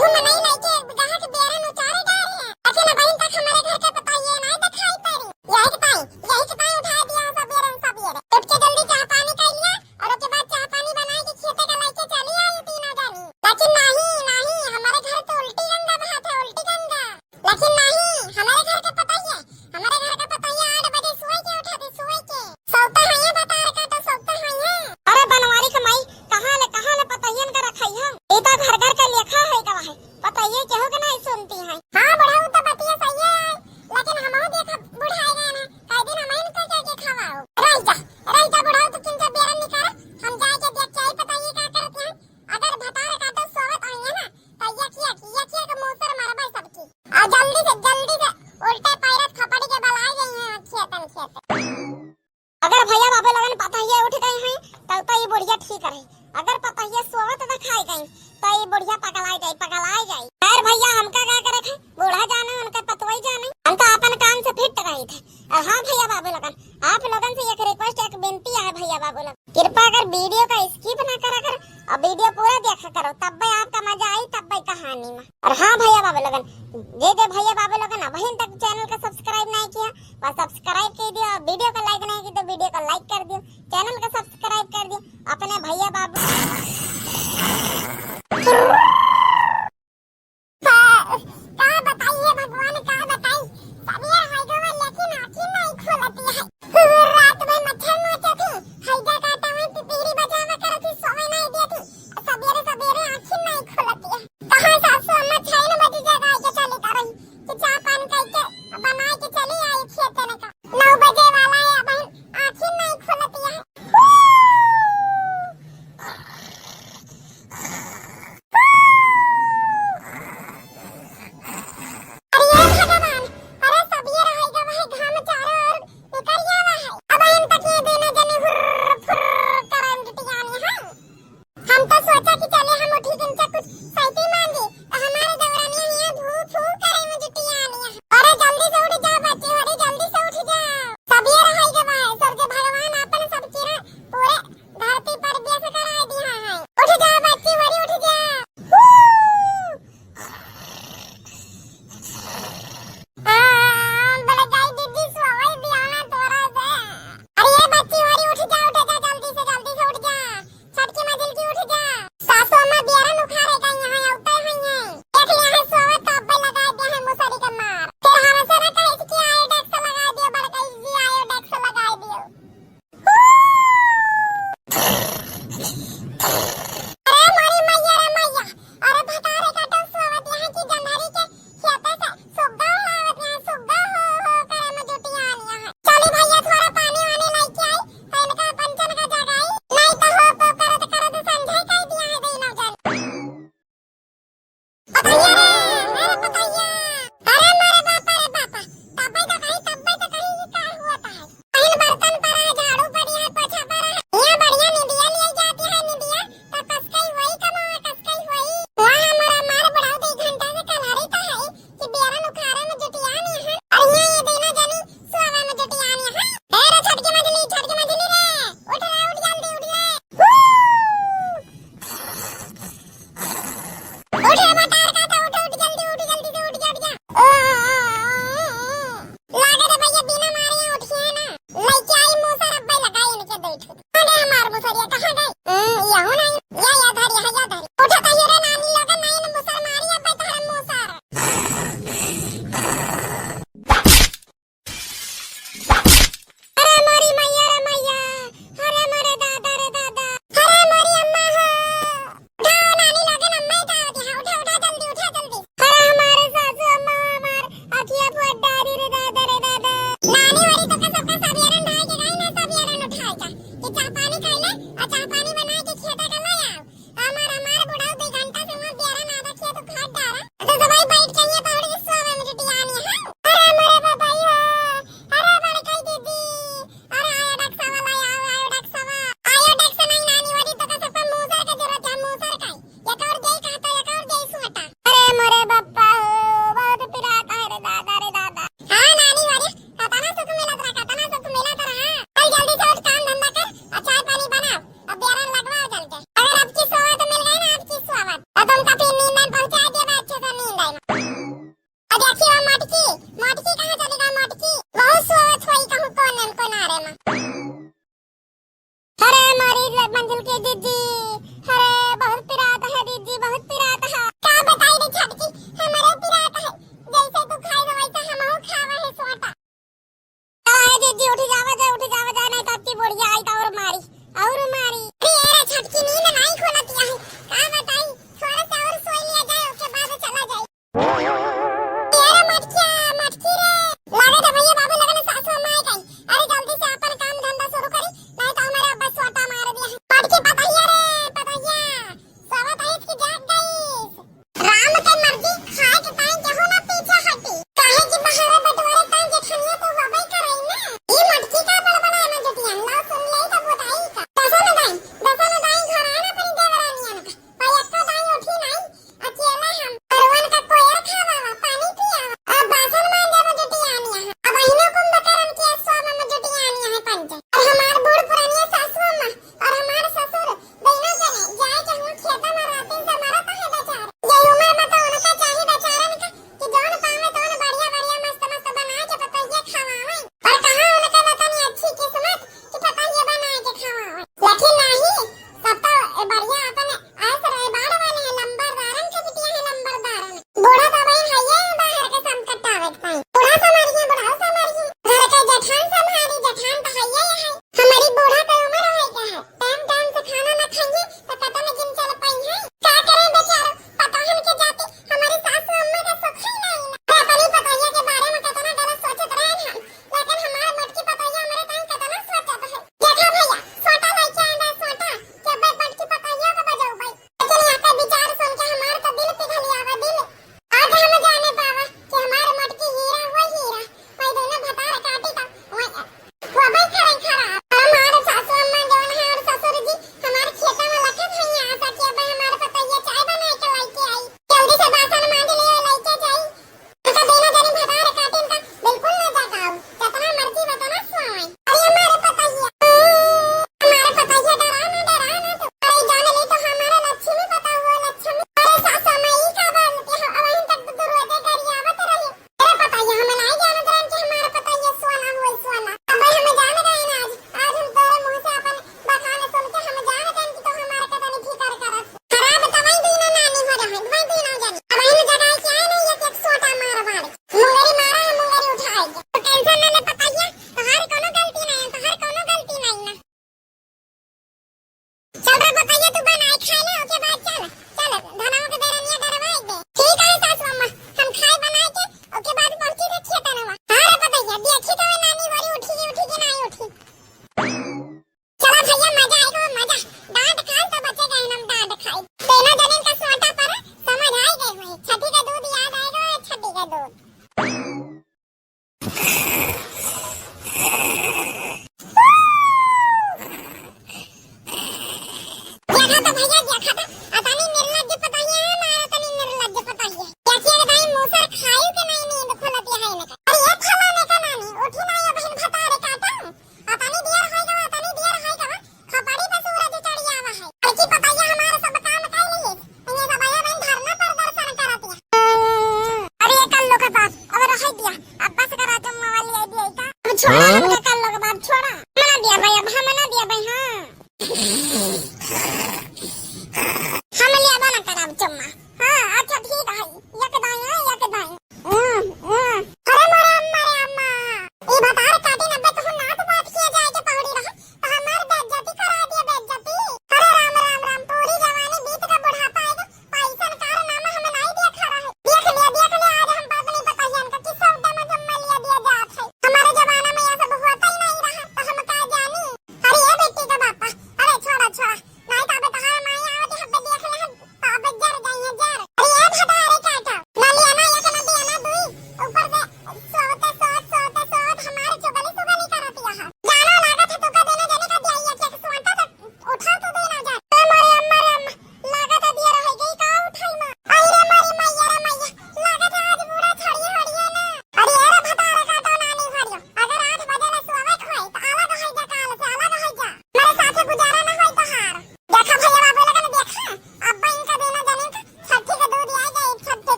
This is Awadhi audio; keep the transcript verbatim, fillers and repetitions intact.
ठो मनई लइके एक बीघा के बेरन उचारे डारे हैं। लेकिन अबहिन तक हमरे घर के पतोहिया नाहीं देखाई पड़ी। यही के ताई, यही के ताई उठाए दिया है सब बेरन, सब बेरन। उठ के जल्दी चाह पानी कर लिया और ओके बाद चाह पानी बनाए के खेते का लइके चली आई तीनों जानी। लेकिन नाहीं, नाहीं, हमरे घर तो उल्टी गंगा बहत है, उल्टी गंगा। लेकिन नाहीं, हमरे घर के पतोहिया, हमरे घर के पतोहिया आठ बजे सोए के उठा दे, सोए के। सौता है ये बतार काटा, सौता है ये। अरे बनवारी के माई, कहाँ ले, कहाँ ले पतोहियन का रखाई है? ई तो घर घर के लेखा है गवा है। पतोहिया केहू के नाहीं सुनती है। हाँ बुढ़ऊ, तो बतिया सही है, लेकिन हमहू देखा बुढ़ाए गए ना, कई दिन हमहू इनका क्या के खवाओ। रह जा, रह जा बुढ़ऊ, तू किनका बेरन निकाल, हम जाए के देख के आई पतोहिया का करत हैं। अगर भतार काटो सोवत होइहैं ना, त यक यक, यक यक मूसर मरबै सबकी। आ जल्दी से, जल्दी से उल्टे पैरत खपड़ी के बलाई गई हैं खेतन खेत। अगर भैया बाबू लोगन पतोहिया उठ गई हैं, तब तो ई बुढ़िया ठीक रही। अगर पतोहिया सोवत देखाई गई, तो ई बुढ़िया पगलाई जाई, पगलाई जाई। खैर भैया, हमका का करे थे, बूढ़ा जाने, उनका पतोही जाने, हम तो अपन काम से फिट रही थे। और हाँ भैया बाबू लोगन, आप लोगन से एक request, एक विनती है भैया बाबू लोगन, कृपा कर video का skip ना करा कर और video पूरा देखा करो, तब्बे आपका मजा आई, तब्बे कहानी में। और हाँ भैया बाबू लोगन, जे जे भैया बाबू लोगन अबहिन तक channel का subscribe नाहीं किया, बस subscribe कर दियो और video का like नाहीं किया तो video का like कर दियो, channel का subscribe कर दियो, अपने भैया बाबू का, का बताई हे भगवान, का बताई? सबेर होइ गवा, लेकिन आँखी नाहीं खुलती है। रात भर मच्छर नोचत ही, हैजा काटा में पिपीरी बजावा करत ही, सोवे नाहीं देत ही। सबेरे सबेरे आँखी नाहीं खुलती है। कहाँ सासू अम्मा छह बजे जगाए के चली गई कि चाह पानी करके बनाए के चली आई खेते में का। नौ बजे वाला है, अबहिन आँखी नाहीं खुलती है। अरे ये भगवान, अरे सबेर होइ गवा है, घाम चारों ओर निकल आवा है। अबहिन तक ये दोनों जने हुर्र फुर्र करे में जुटियानी है। हम तो सोचा कि चले हम उठी दिन से कुछ सैती मांगी, तो हमारे देवरानिया यहाँ धू फू करे में जुटियानी है। अरे जल्दी से उठ जा बच्ची, अरे जल्दी से उठ जा। सबेर होइ गवा है, सूरज भगवान आपन सब किरण पूरे धरती पर बेस कराए दिया है। उठ जा बच्ची, वरी उठ जा। हाँ, बोले जाई दीदी, सोवई दिया ना तोरा से। अरे ये बच्ची, वरी उठ जा, उठ जा, जल्दी से, जल्दी से उठ जा। छटकी मझिलकी उठ जा। सासू अम्मा बेरन उखाड़े गई हैं,